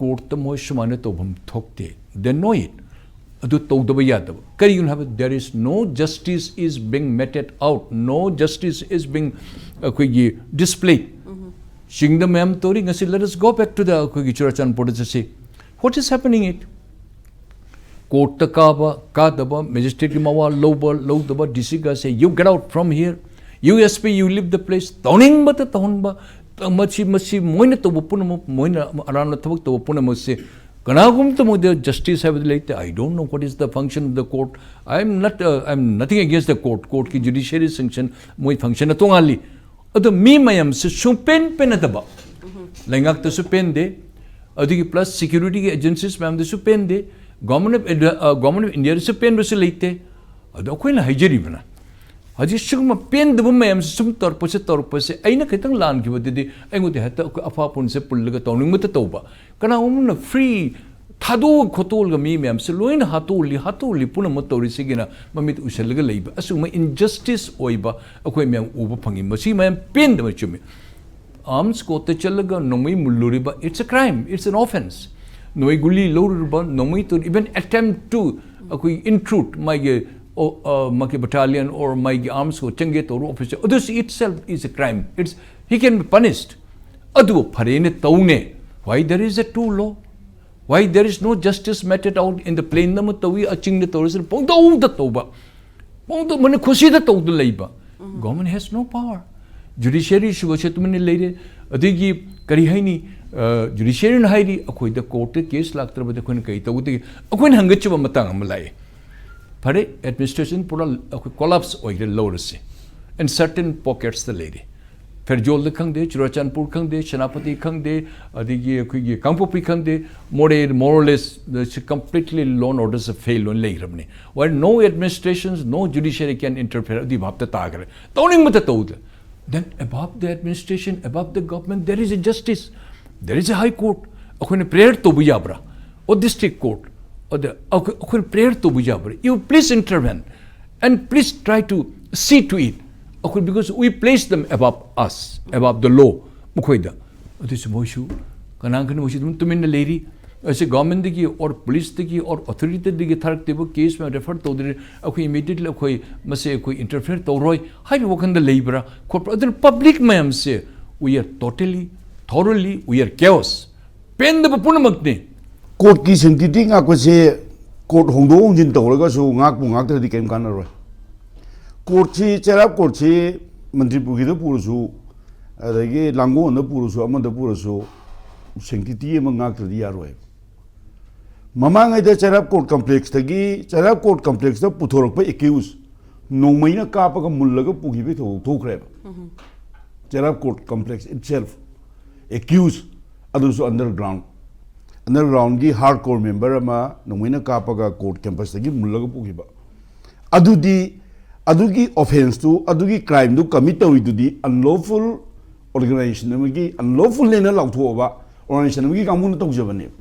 ꯀꯣꯔꯠꯇ ꯃꯣꯏ ꯁꯨꯃꯥꯏꯅ ꯇꯧꯐꯝ ꯊꯣꯛꯇꯦ꯫ They know it꯫ ꯑꯗꯨ ꯇꯧꯗꯕ ꯌꯥꯗꯕ꯫ ꯀꯔꯤꯒꯤꯅꯣ ꯍꯥꯏꯕ, there is no justice is being meted out, no justice is being ꯑꯩꯈꯣꯏꯒꯤ ꯗꯤꯁꯄ꯭ꯂꯦ꯫ ꯆꯤꯡꯗ ꯃꯌꯥꯝ ꯇꯧꯔꯤ꯫ ꯉꯁꯤ let us go back to the ꯑꯩꯈꯣꯏꯒꯤ ꯆꯨꯔꯥꯆꯥꯟꯄꯨꯔꯗ ꯆꯠꯁꯤ꯫ What is happening it? Court ꯇ ꯀꯥꯕ ꯀꯥꯗꯕ, magistrate ꯀꯤ ꯃꯋꯥ ꯂꯧꯕ ꯂꯧꯗꯕ, D C ꯒꯁꯦ, "You get out from here, you S P, you leave the place." ꯇꯧꯅꯤꯡꯕꯇ ꯇꯧꯍꯟꯕ꯫ ꯃꯁꯤ ꯃꯁꯤ ꯃꯣꯏꯅ ꯇꯧꯕ ꯄꯨꯝꯅꯃꯛ, ꯃꯣꯏꯅ ꯑꯔꯥꯟꯕ ꯊꯕꯛ ꯇꯧꯕ ꯄꯨꯝꯅꯃꯛꯁꯦ ꯀꯅꯥꯒꯨꯝꯕꯇ ꯃꯣꯏꯗ justice ꯍꯥꯏꯕꯗꯤ ꯂꯩꯇꯦ꯫ I don't know what is the function of the court. I am not, uh, I am nothing against the court. Court ꯀꯤ judiciary function, ꯃꯣꯏ function ꯅ ꯇꯣꯉꯥꯜꯂꯤ꯫ ꯑꯗꯣ ꯃꯤ ꯃꯌꯥꯝꯁꯦ ꯁꯨꯡꯄꯦꯟ ꯄꯦꯟꯅꯗꯕ, ꯂꯩꯉꯥꯛꯇꯁꯨ ꯄꯦꯟꯗꯦ, ꯑꯗꯨꯒꯤ plus security ꯒꯤ agencies ꯃꯌꯥꯝꯗꯁꯨ ꯄꯦꯟꯗꯦ, Government of India, ꯑ, Government of India ꯗꯁꯨ ꯄꯦꯟꯕꯁꯨ ꯂꯩꯇꯦ꯫ ꯑꯗꯣ ꯑꯩꯈꯣꯏꯅ ꯍꯥꯏꯖꯔꯤꯕꯅ ꯍꯧꯖꯤꯛ ꯁꯤꯒꯨꯝꯕ ꯄꯦꯟꯗꯕ ꯃꯌꯥꯝꯁꯦ ꯁꯨꯝ ꯇꯧꯔꯛꯄꯁꯦ ꯇꯧꯔꯛꯄꯁꯦ ꯑꯩꯅ ꯈꯤꯇꯪ ꯂꯥꯟꯈꯤꯕꯗꯗꯤ ꯑꯩꯉꯣꯟꯗ ꯍꯦꯛꯇ ꯑꯩꯈꯣꯏ ꯑꯐꯥ ꯄꯨꯟꯁꯦ ꯄꯨꯜꯂꯒ ꯇꯧꯅꯤꯡꯕꯇ ꯇꯧꯕ꯫ ꯀꯅꯥꯒꯨꯝꯕꯅ free ꯊꯥꯗꯣꯛꯑ ꯈꯣꯠꯇꯣꯛꯂꯒ ꯃꯤ ꯃꯌꯥꯝꯁꯦ ꯂꯣꯏꯅ ꯍꯥꯠꯇꯣꯛꯂꯤ ꯍꯥꯠꯇꯣꯛꯂꯤ ꯄꯨꯝꯅꯃꯛ ꯇꯧꯔꯤꯁꯤꯒꯤꯅ ꯃꯃꯤꯠ ꯎꯏꯁꯜꯂꯒ ꯂꯩꯕ ꯑꯁꯤꯒꯨꯝꯕ injustice ꯑꯣꯏꯕ ꯑꯩꯈꯣꯏ ꯃꯌꯥꯝ ꯎꯕ ꯐꯪꯉꯤ꯫ ꯃꯁꯤ ꯃꯌꯥꯝ ꯄꯦꯟꯗꯕ ꯆꯨꯝꯃꯤ꯫ Arms court ꯇ ꯆꯠꯂꯒ ꯅꯣꯡꯃꯩ ꯃꯨꯜꯂꯨꯔꯤꯕ, it's a crime, it's an offence. ꯅꯣꯡꯃꯩ ꯒꯨꯂꯤ ꯂꯧꯔꯨꯔꯕ, ꯅꯣꯡꯃꯩ ꯇꯧ, even attempt to ꯑꯩꯈꯣꯏ intrude ꯃꯥꯒꯤ, ꯑꯣ, ꯑ, ꯃꯥꯒꯤ battalion or ꯃꯥꯒꯤ arms court ꯆꯪꯒꯦ ꯇꯧꯔꯨ officer, ꯑꯗꯨꯁꯨ itself is a crime. It's, he can be punished. ꯑꯗꯨꯕꯨ ꯐꯔꯦꯅꯦ ꯇꯧꯅꯦ, why there is a two law? Why there is no justice meted out in the plain? ꯑꯃ ꯇꯧꯏ, ꯑꯆꯤꯡꯗ ꯇꯧꯔꯁꯨ ꯄꯪꯇꯧꯗ ꯇꯧꯕ, ꯄꯪꯇꯧ ꯃꯅ ꯈꯨꯁꯤꯗ ꯇꯧꯗ ꯂꯩꯕ꯫ Government has no power. Judiciary ꯁꯨꯕꯁꯦ ꯇꯨꯃꯤꯟꯅ ꯂꯩꯔꯦ꯫ ꯑꯗꯒꯤ ꯀꯔꯤ ꯍꯥꯏꯅꯤ, judiciary ꯅ ꯍꯥꯏꯔꯤ ꯑꯩꯈꯣꯏꯗ court ꯇ case ꯂꯥꯛꯇ꯭ꯔꯕꯗꯤ ꯑꯩꯈꯣꯏꯅ ꯀꯔꯤ ꯇꯧꯒꯗꯒꯦ? ꯑꯩꯈꯣꯏꯅ ꯍꯪꯒꯠꯆꯕ ꯃꯇꯥꯡ ꯑꯃ ꯂꯥꯛꯑꯦ꯫ ꯐꯔꯦ, administration ꯄꯨꯔꯥ ꯑꯩꯈꯣꯏ collapse ꯑꯣꯏꯈ꯭ꯔꯦ ꯂꯧꯔꯁꯤ, and certain pockets ꯇ ꯂꯩꯔꯦ꯫ ꯐꯦꯔꯖꯣꯜꯗ ꯈꯪꯗꯦ, ꯆꯨꯔꯥꯆꯥꯟꯄꯨꯔ ꯈꯪꯗꯦ, ꯁꯦꯅꯥꯄꯇꯤ ꯈꯪꯗꯦ, ꯑꯗꯒꯤ ꯑꯩꯈꯣꯏꯒꯤ ꯀꯥꯡꯄꯣꯛꯄꯤ ꯈꯪꯗꯦ, more, more or less, completely law and order say fail ꯑꯣꯏꯅ ꯂꯩꯈ꯭ꯔꯕꯅꯤ꯫ While no administrations, no judiciary can interfere, ꯑꯗꯨꯒꯤ ꯚꯥꯞꯇ ꯇꯥꯈ꯭ꯔꯦ꯫ ꯇꯧꯅꯤꯡꯕꯇ ꯇꯧꯗ꯫ Then above the administration, above the government, there is a justice, there is a high court. ꯑꯩꯈꯣꯏꯅ prayer ꯇꯧꯕ ꯌꯥꯕ꯭ꯔꯥ? ꯑꯣ district court, ꯑꯗ ꯑꯩꯈꯣꯏ ꯑꯩꯈꯣꯏꯅ prayer ꯇꯧꯕ ꯌꯥꯕ꯭ꯔꯥ? You please intervene and please try to see to it. ꯑꯩꯈꯣꯏ, because we place them above us, above the law. ꯃꯈꯣꯏꯗ ꯑꯗꯨꯁꯨ ꯃꯣꯏꯁꯨ ꯀꯅꯥꯒꯅ ꯃꯣꯏꯁꯨ ꯑꯗꯨꯝ ꯇꯨꯃꯤꯟꯅ ꯂꯩꯔꯤ꯫ ꯑꯁꯤ government ꯗꯒꯤ or police ꯇꯒꯤ or authority ꯗꯒꯤ ꯊꯥꯔꯛꯇꯦꯕ, case ꯃꯌꯥꯝ refer ꯇꯧꯗ꯭ꯔꯤ꯫ ꯑꯩꯈꯣꯏ immediately ꯑꯩꯈꯣꯏ ꯃꯁꯦ ꯑꯩꯈꯣꯏ interfere ꯇꯧꯔꯣꯏ ꯍꯥꯏꯕ ꯋꯥꯈꯜꯗ ꯂꯩꯕ꯭ꯔꯥ ꯈꯣꯠꯄ꯭ꯔꯥ? ꯑꯗꯨꯅ public ꯃꯌꯥꯝꯁꯦ, we are totally, thoroughly, we are chaos. ꯄꯦꯟꯗꯕ ꯄꯨꯝꯅꯃꯛꯅꯤ꯫ ꯀꯣꯔꯠꯀꯤ ꯁꯦꯡꯇꯤꯇꯤ ꯉꯥꯛꯄꯁꯦ ꯀꯣꯔꯠ ꯍꯣꯡꯗꯣꯛ ꯍꯣꯡꯖꯤꯟ ꯇꯧꯔꯒꯁꯨ ꯉꯥꯛꯄꯨ ꯉꯥꯛꯇ꯭ꯔꯗꯤ ꯀꯔꯤꯝ ꯀꯥꯟꯅꯔꯣꯏ꯫ ꯀꯣꯔꯠꯁꯤ, ꯆꯩꯔꯥꯞ ꯀꯣꯔꯠꯁꯤ ꯃꯟꯇ꯭ꯔꯤꯄꯨꯔꯒꯤꯗ ꯄꯨꯔꯁꯨ, ꯑꯗꯒꯤ ꯂꯥꯡꯒꯣꯜꯗ ꯄꯨꯔꯁꯨ, ꯑꯃꯗ ꯄꯨꯔꯁꯨ ꯁꯦꯡꯇꯤꯇꯤ ꯑꯃ ꯉꯥꯛꯇ꯭ꯔꯗꯤ ꯌꯥꯔꯣꯏ꯫ ꯃꯃꯥꯡꯉꯩꯗ ꯆꯩꯔꯥꯞ ꯀꯣꯔꯠ ꯀꯝꯄ꯭ꯂꯦꯛꯁꯇꯒꯤ, ꯆꯩꯔꯥꯞ ꯀꯣꯔꯠ ꯀꯝꯄ꯭ꯂꯦꯛꯁꯇ ꯄꯨꯊꯣꯔꯛꯄ ꯑꯦꯀ꯭ꯌꯨꯁ ꯅꯣꯡꯃꯩꯅ ꯀꯥꯞꯄꯒ ꯃꯨꯜꯂꯒ ꯄꯨꯈꯤꯕꯒꯤ ꯊꯧꯗꯣꯛ ꯊꯣꯛꯈ꯭ꯔꯦꯕ꯫ ꯆꯩꯔꯥꯞ ꯀꯣꯔꯠ ꯀꯝꯄ꯭ꯂꯦꯛꯁ ꯏꯠꯁꯦꯜꯐ ꯑꯦꯀ꯭ꯌꯨꯁ, ꯑꯗꯨꯁꯨ ꯑꯟꯗꯔꯒ꯭ꯔꯥꯎꯟ, ꯑꯟꯗꯔꯒ꯭ꯔꯥꯎꯟꯒꯤ ꯍꯥꯔꯗ ꯀꯣꯔ ꯃꯦꯝꯕꯔ ꯑꯃ ꯅꯣꯡꯃꯩꯅ ꯀꯥꯞꯄꯒ ꯀꯣꯔꯠ ꯀꯦꯝꯄꯁꯇꯒꯤ ꯃꯨꯜꯂꯒ ꯄꯨꯈꯤꯕ꯫ ꯑꯗꯨꯗꯤ, ꯑꯗꯨꯒꯤ ꯑꯣꯐꯦꯟꯁꯇꯨ, ꯑꯗꯨꯒꯤ ꯀ꯭ꯔꯥꯏꯝꯗꯨ ꯀꯃꯤꯠ ꯇꯧꯔꯤꯗꯨꯗꯤ ꯑꯟꯂꯣꯐꯨꯜ ꯑꯣꯔꯒꯅꯥꯏꯖꯦꯁꯟ ꯑꯃꯒꯤ, ꯑꯟꯂꯣꯐꯨꯜꯅꯦꯅ ꯂꯥꯎꯊꯣꯛꯑꯕ ꯑꯣꯔꯒꯅꯥꯏꯖꯦꯁꯟ ꯑꯃꯒꯤ ꯀꯥꯡꯕꯨꯅ ꯇꯧꯖꯕꯅꯦꯕ꯫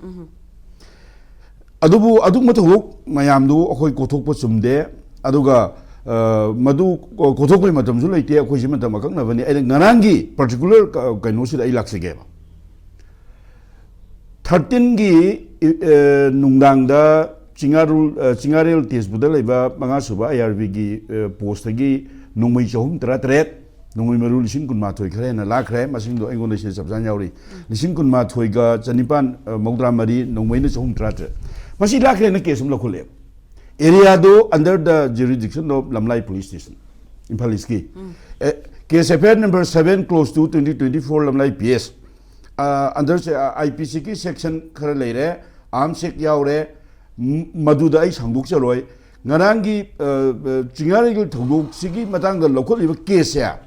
ꯑꯗꯨꯕꯨ ꯑꯗꯨꯒꯨꯝꯕ ꯊꯧꯗꯣꯛ ꯃꯌꯥꯝꯗꯨ ꯑꯩꯈꯣꯏ ꯀꯣꯊꯣꯛꯄ ꯆꯨꯝꯗꯦ꯫ ꯑꯗꯨꯒ, ꯑ, ꯃꯗꯨ ꯀꯣ-, ꯀꯣꯊꯣꯛꯄꯒꯤ ꯃꯇꯝꯁꯨ ꯂꯩꯇꯦ, ꯑꯩꯈꯣꯏꯁꯤ ꯃꯇꯝ ꯑꯀꯛꯅꯕꯅꯤ꯫ ꯑꯩꯅ ꯉꯔꯥꯡꯒꯤ ꯄꯥꯔꯇꯤꯀꯨꯂꯔ ꯀ-, ꯀꯩꯅꯣꯁꯤꯗ ꯑꯩ ꯂꯥꯛꯆꯒꯦꯕ꯫ ꯊꯥꯔꯇꯤꯟꯒꯤ, ꯑ, ꯅꯨꯡꯗꯥꯡꯗ ꯆꯤꯉꯥꯔꯨꯜ-, ꯑ, ꯆꯤꯉꯥꯔꯦꯜ ꯇꯦꯖꯄꯨꯔꯗ ꯂꯩꯕ ꯃꯉꯥꯁꯨꯕ ꯑꯥꯏ ꯑꯥꯔ ꯕꯤꯒꯤ, ꯑ, ꯄꯣꯁꯇꯒꯤ ꯅꯣꯡꯃꯩ ꯆꯍꯨꯝ ꯇꯔꯥꯇꯔꯦꯠ, ꯅꯣꯡꯃꯩ ꯃꯔꯨ ꯂꯤꯁꯤꯡ ꯀꯨꯟꯃꯥꯊꯣꯏ ꯈꯔ ꯍꯦꯟꯅ ꯂꯥꯛꯈ꯭ꯔꯦ꯫ ꯃꯁꯤꯡꯗꯣ ꯑꯩꯉꯣꯟꯗ ꯁꯤꯗ ꯆꯞ ꯆꯥꯅ ꯌꯥꯎꯔꯤ꯫ ꯂꯤꯁꯤꯡ ꯀꯨꯟꯃꯥꯊꯣꯏꯒ ꯆꯅꯤꯄꯥꯟ, ꯑ, ꯃꯧꯗ꯭ꯔꯥ ꯃꯔꯤ, ꯅꯣꯡꯃꯩꯅ ꯆꯍꯨꯝ ꯇꯔꯥꯇꯔꯦꯠ꯫ ꯃꯁꯤ ꯂꯥꯛꯈ꯭ꯔꯦꯅ ꯀꯦꯁ ꯑꯃ ꯂꯧꯈꯠꯂꯦꯕ꯫ ꯑꯦꯔꯤꯌꯥꯗꯣ under the jurisdiction of ꯂꯝꯂꯥꯏ police station, Imphal ꯏꯁꯀꯤ꯫ ꯑꯦ, case F I R number seven close to twenty twenty-four ꯂꯝꯂꯥꯏ P S꯫ ꯑ, under, ꯑ, I P C ꯒꯤ section ꯈꯔ ꯂꯩꯔꯦ, arms act ꯌꯥꯎꯔꯦ, ꯝ-, ꯃꯗꯨꯗ ꯑꯩ ꯁꯥꯡꯗꯣꯛꯆꯔꯣꯏ꯫ ꯉꯔꯥꯡꯒꯤ, ꯑ, ꯑ, ꯆꯤꯡꯉꯥꯔꯦꯜꯒꯤ ꯊꯧꯗꯣꯛꯁꯤꯒꯤ ꯃꯇꯥꯡꯗ ꯂꯧꯈꯠꯂꯤꯕ ꯀꯦꯁꯁꯦ,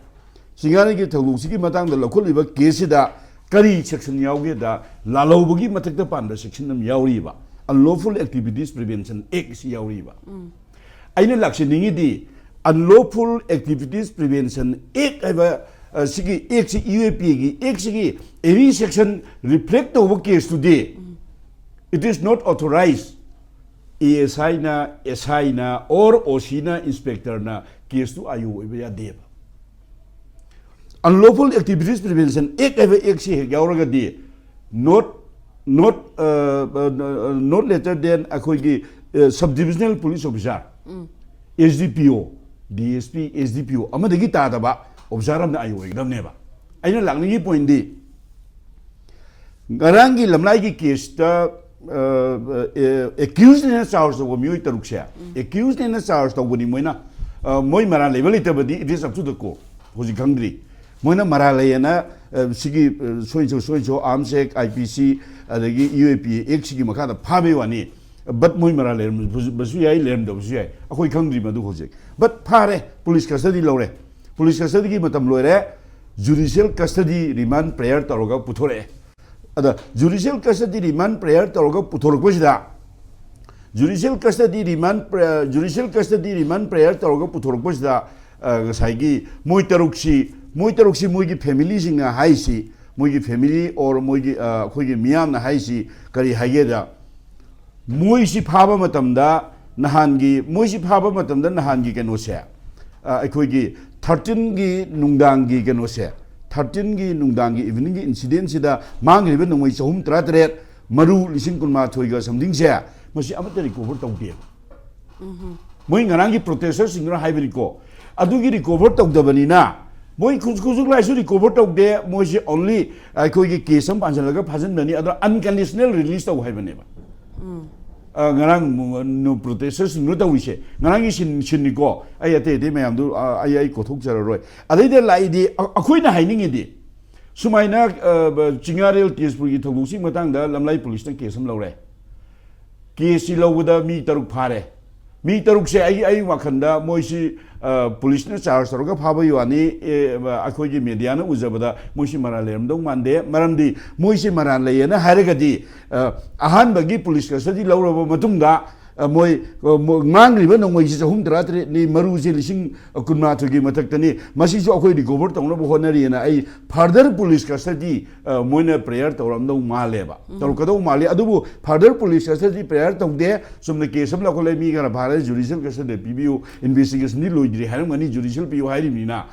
ꯆꯤꯡꯉꯥꯔꯦꯜꯒꯤ ꯊꯧꯗꯣꯛꯁꯤꯒꯤ ꯃꯇꯥꯡꯗ ꯂꯧꯈꯠꯂꯤꯕ ꯀꯦꯁꯁꯤꯗ ꯀꯔꯤ section ꯌꯥꯎꯒꯦꯗ, ꯂꯥꯜꯍꯧꯕꯒꯤ ꯃꯊꯛꯇ ꯄꯥꯟꯕ section ꯑꯃ ꯌꯥꯎꯔꯤꯕ, Unlawful Activities Prevention Act ꯁꯤ ꯌꯥꯎꯔꯤꯕ꯫ ꯑꯩꯅ ꯂꯥꯛꯆꯅꯤꯡꯉꯤꯗꯤ, Unlawful Activities Prevention Act ꯍꯥꯏꯕ, ꯑ, ꯁꯤꯒꯤ act ꯁꯤ, U A P A ꯒꯤ act ꯁꯤꯒꯤ any section reflect ꯇꯧꯕ ꯀꯦꯁꯇꯨꯗꯤ, it is not authorized꯫ A S I ꯅ, S I ꯅ, or O C ꯅ, inspector ꯅ ꯀꯦꯁꯇꯨ I O ꯑꯣꯏꯕ ꯌꯥꯗꯦꯕ꯫ Unlawful Activities Prevention Act ꯍꯥꯏꯕ act ꯁꯤ ꯍꯦꯛ ꯌꯥꯎꯔꯒꯗꯤ, not, not, uh, uh, not later than ꯑꯩꯈꯣꯏꯒꯤ, uh, sub divisional police officer, S D P O, D S P, S D P O ꯑꯃꯗꯒꯤ ꯇꯥꯗꯕ officer ꯑꯃꯅ I O ꯑꯣꯏꯒꯗꯕꯅꯦꯕ꯫ ꯑꯩꯅ ꯂꯥꯛꯅꯤꯡꯉꯤ point ꯗꯤ, ꯉꯔꯥꯡꯒꯤ ꯂꯝꯂꯥꯏꯒꯤ ꯀꯦꯁꯇ ꯑꯦꯀ꯭ꯌꯨꯁꯅꯦꯅ ꯆꯥꯔꯖ ꯇꯧꯕ ꯃꯤꯑꯣꯏ ꯇꯔꯨꯛꯁꯦ, ꯑꯦꯀ꯭ꯌꯨꯁꯅꯦꯅ ꯆꯥꯔꯖ ꯇꯧꯕꯅꯤ ꯃꯣꯏꯅ꯫ ꯑ, ꯃꯣꯏ ꯃꯔꯥꯜ ꯂꯩꯕ ꯂꯩꯇꯕꯗꯤ it is up to the court, ꯍꯧꯖꯤꯛ ꯈꯪꯗ꯭ꯔꯤ꯫ ꯃꯣꯏꯅ ꯃꯔꯥꯜ ꯂꯩꯌꯦꯅ, ꯑ, ꯁꯤꯒꯤ, ꯑ, ꯁꯣꯏꯁꯨ ꯁꯣꯏꯁꯨ ꯑꯥꯔꯝꯁ ꯑꯦꯛ, ꯑꯥꯏ ꯄꯤ ꯁꯤ, ꯑꯗꯒꯤ ꯌꯨ ꯑꯦ ꯄꯤ ꯑꯦꯛꯁꯤꯒꯤ ꯃꯈꯥꯗ ꯐꯥꯕꯩ ꯋꯥꯅꯤ꯫ ꯕꯠ ꯃꯣꯏ ꯃꯔꯥꯜ ꯂꯩꯔꯝꯕꯁꯨ ꯌꯥꯏ, ꯂꯩꯔꯝꯗꯕꯁꯨ ꯌꯥꯏ, ꯑꯩꯈꯣꯏ ꯈꯪꯗ꯭ꯔꯤ ꯃꯗꯨ ꯍꯧꯖꯤꯛ꯫ ꯕꯠ ꯐꯥꯔꯦ, ꯄꯨꯂꯤꯁ ꯀꯁꯇꯗꯤ ꯂꯧꯔꯦ, ꯄꯨꯂꯤꯁ ꯀꯁꯇꯗꯤꯒꯤ ꯃꯇꯝ ꯂꯣꯏꯔꯦ, ꯖꯨꯗꯤꯁꯤꯌꯦꯜ ꯀꯁꯇꯗꯤ ꯔꯤꯃꯥꯟ ꯄ꯭ꯔꯦꯌꯔ ꯇꯧꯔꯒ ꯄꯨꯊꯣꯔꯛꯑꯦ꯫ ꯑꯗ ꯖꯨꯗꯤꯁꯤꯌꯦꯜ ꯀꯁꯇꯗꯤ ꯔꯤꯃꯥꯟ ꯄ꯭ꯔꯦꯌꯔ ꯇꯧꯔꯒ ꯄꯨꯊꯣꯔꯛꯄꯁꯤꯗ, ꯖꯨꯗꯤꯁꯤꯌꯦꯜ ꯀꯁꯇꯗꯤ ꯔꯤꯃꯥꯟ ꯖꯨꯗꯤꯁꯤꯌꯦꯜ ꯀꯁꯇꯗꯤ ꯔꯤꯃꯥꯟ ꯄ꯭ꯔꯦꯌꯔ ꯇꯧꯔꯒ ꯄꯨꯊꯣꯔꯛꯄꯁꯤꯗ, ꯑ, ꯉꯁꯥꯏꯒꯤ ꯃꯣꯏ ꯇꯔꯨꯛꯁꯤ, ꯃꯣꯏ ꯇꯔꯨꯛꯁꯤ ꯃꯣꯏꯒꯤ ꯐꯦꯃꯤꯂꯤꯁꯤꯡꯅ ꯍꯥꯏꯁꯤ, ꯃꯣꯏꯒꯤ ꯐꯦꯃꯤꯂꯤ ꯑꯣꯔ ꯃꯣꯏꯒꯤ, ꯑ, ꯑꯩꯈꯣꯏꯒꯤ ꯃꯤꯌꯥꯝꯅ ꯍꯥꯏꯁꯤ ꯀꯔꯤ ꯍꯥꯏꯒꯦꯗ, ꯃꯣꯏꯁꯤ ꯐꯥꯕ ꯃꯇꯝꯗ ꯅꯍꯥꯟꯒꯤ, ꯃꯣꯏꯁꯤ ꯐꯥꯕ ꯃꯇꯝꯗ ꯅꯍꯥꯟꯒꯤ ꯀꯩꯅꯣꯁꯦ, ꯑ, ꯑꯩꯈꯣꯏꯒꯤ ꯊꯥꯔꯇꯤꯟꯒꯤ ꯅꯨꯡꯗꯥꯡꯒꯤ ꯀꯩꯅꯣꯁꯦ, ꯊꯥꯔꯇꯤꯟꯒꯤ ꯅꯨꯡꯗꯥꯡꯒꯤ ꯏꯚꯤꯅꯤꯡꯒꯤ ꯏꯟꯁꯤꯗꯦꯟꯁꯤꯗ ꯃꯥꯡꯈ꯭ꯔꯤꯕ ꯅꯣꯡꯃꯩ ꯆꯍꯨꯝ ꯇꯔꯥꯇꯔꯦꯠ, ꯃꯔꯨ ꯂꯤꯁꯤꯡ ꯀꯨꯟꯃꯥꯊꯣꯏꯒ ꯁꯝꯊꯤꯡꯁꯦ, ꯃꯁꯤ ꯑꯃꯠꯇ ꯔꯤꯀꯣꯚꯔ ꯇꯧꯗꯦꯕ꯫ ꯃꯣꯏ ꯉꯔꯥꯡꯒꯤ ꯄ꯭ꯔꯣꯇꯦꯁꯇꯔꯁꯤꯡꯗꯨꯅ ꯍꯥꯏꯕꯅꯤꯀꯣ꯫ ꯑꯗꯨꯒꯤ ꯔꯤꯀꯣꯚꯔ ꯇꯧꯗꯕꯅꯤꯅ, ꯃꯣꯏ ꯈꯨꯠ-, ꯈꯨꯠꯁꯨ ꯈꯨꯠꯂꯥꯏꯁꯨ ꯔꯤꯀꯣꯚꯔ ꯇꯧꯗꯦ, ꯃꯣꯏꯁꯦ ꯑꯣꯟꯂꯤ ꯑꯩꯈꯣꯏꯒꯤ ꯀꯦꯁ ꯑꯃ ꯄꯥꯟꯁꯤꯜꯂꯒ ꯐꯥꯖꯤꯟꯕꯅꯤ, ꯑꯗꯣ ꯑꯟꯀꯟꯗꯤꯁꯅꯦꯜ ꯔꯤꯂꯤꯁ ꯇꯧ ꯍꯥꯏꯕꯅꯦꯕ꯫ ꯑ, ꯉꯔꯥꯡ ꯃ-, ꯅꯨ-, ꯄ꯭ꯔꯣꯇꯦꯁꯇꯔꯁꯤꯡꯗꯨꯅ ꯇꯧꯔꯤꯁꯦ, ꯉꯔꯥꯡꯒꯤ ꯁꯤꯟ-, ꯁꯤꯟꯅꯤꯀꯣ꯫ ꯑꯩ ꯑꯇꯩ ꯑꯇꯩ ꯃꯌꯥꯝꯗꯨ, ꯑ, ꯑꯩ, ꯑꯩ ꯀꯣꯊꯣꯛꯆꯔꯔꯣꯏ꯫ ꯑꯗꯩꯗ ꯂꯥꯛꯏꯗꯤ, ꯑ-, ꯑꯩꯈꯣꯏꯅ ꯍꯥꯏꯅꯤꯡꯉꯤꯗꯤ, ꯁꯨꯃꯥꯏꯅ, ꯑ, ꯕ-, ꯆꯤꯡꯌꯥꯔꯦꯜ ꯇꯦꯖꯄꯨꯔꯒꯤ ꯊꯧꯗꯣꯛꯁꯤꯒꯤ ꯃꯇꯥꯡꯗ ꯂꯝꯂꯥꯏ ꯄꯨꯂꯤꯁꯅ ꯀꯦꯁ ꯑꯃ ꯂꯧꯔꯦ꯫ ꯀꯦꯁꯁꯤ ꯂꯧꯕꯗ ꯃꯤ ꯇꯔꯨꯛ ꯐꯥꯔꯦ꯫ ꯃꯤ ꯇꯔꯨꯛꯁꯦ ꯑꯩ, ꯑꯩ ꯋꯥꯈꯜꯗ ꯃꯣꯏꯁꯤ, ꯑ, ꯄꯨꯂꯤꯁꯅ ꯆꯥꯔꯖ ꯇꯧꯔꯒ ꯐꯥꯕꯒꯤ ꯋꯥꯅꯤ, ꯑꯦ, ꯑꯩꯈꯣꯏꯒꯤ ꯃꯦꯗꯤꯌꯥꯅ ꯎꯖꯕꯗ ꯃꯣꯏꯁꯤ ꯃꯔꯥꯜ ꯂꯩꯔꯝꯗꯧ ꯃꯥꯟꯗꯦ꯫ ꯃꯔꯝꯗꯤ ꯃꯣꯏꯁꯤ ꯃꯔꯥꯜ ꯂꯩꯌꯦꯅ ꯍꯥꯏꯔꯒꯗꯤ, ꯑ, ꯑꯍꯥꯟꯕꯒꯤ ꯄꯨꯂꯤꯁ ꯀꯁꯇꯗꯤ ꯂꯧꯔꯕ ꯃꯇꯨꯡꯗ, ꯑ, ꯃꯣꯏ, ꯑ, ꯃꯣ-, ꯉꯥꯡꯂꯤꯕ ꯅꯣꯡꯃꯩꯁꯤ ꯆꯍꯨꯝ ꯇꯔꯥꯇꯔꯦꯠꯅꯤ, ꯃꯔꯨꯁꯦ ꯂꯤꯁꯤꯡ ꯀꯨꯟꯃꯥꯊꯣꯏꯒꯤ ꯃꯊꯛꯇꯅꯤ, ꯃꯁꯤꯁꯨ ꯑꯩꯈꯣꯏ ꯔꯤꯀꯣꯚꯔ ꯇꯧꯅꯕ ꯍꯣꯠꯅꯔꯤꯑꯅ ꯑꯩ ꯐꯔꯗꯔ ꯄꯨꯂꯤꯁ ꯀꯁꯇꯗꯤ, ꯑ, ꯃꯣꯏꯅ ꯄ꯭ꯔꯦꯌꯔ ꯇꯧꯔꯝꯗꯧ ꯃꯥꯜꯂꯦꯕ, ꯇꯧꯔꯛꯀꯗꯧ ꯃꯥꯜꯂꯤ꯫ ꯑꯗꯨꯕꯨ ꯐꯔꯗꯔ ꯄꯨꯂꯤꯁ ꯀꯁꯇꯗꯤ ꯄ꯭ꯔꯦꯌꯔ ꯇꯧꯗꯦ꯫ ꯆꯨꯝꯅ ꯀꯦꯁ ꯑꯃ ꯂꯧꯈꯠꯂꯦ, ꯃꯤ ꯈꯔ ꯐꯥꯔꯦ, ꯖꯨꯗꯤꯁꯤꯌꯦꯜ ꯀꯁꯇꯗꯤ ꯄꯤꯕꯤꯌꯨ, ꯏꯟꯚꯦꯁꯇꯤꯒꯦꯁꯟꯗꯤ ꯂꯣꯏꯗ꯭ꯔꯤ ꯍꯥꯏꯔꯝꯒꯅꯤ, ꯖꯨꯗꯤꯁꯤꯌꯦꯜ ꯄꯤꯌꯨ ꯍꯥꯏꯔꯤꯕꯅꯤꯅ꯫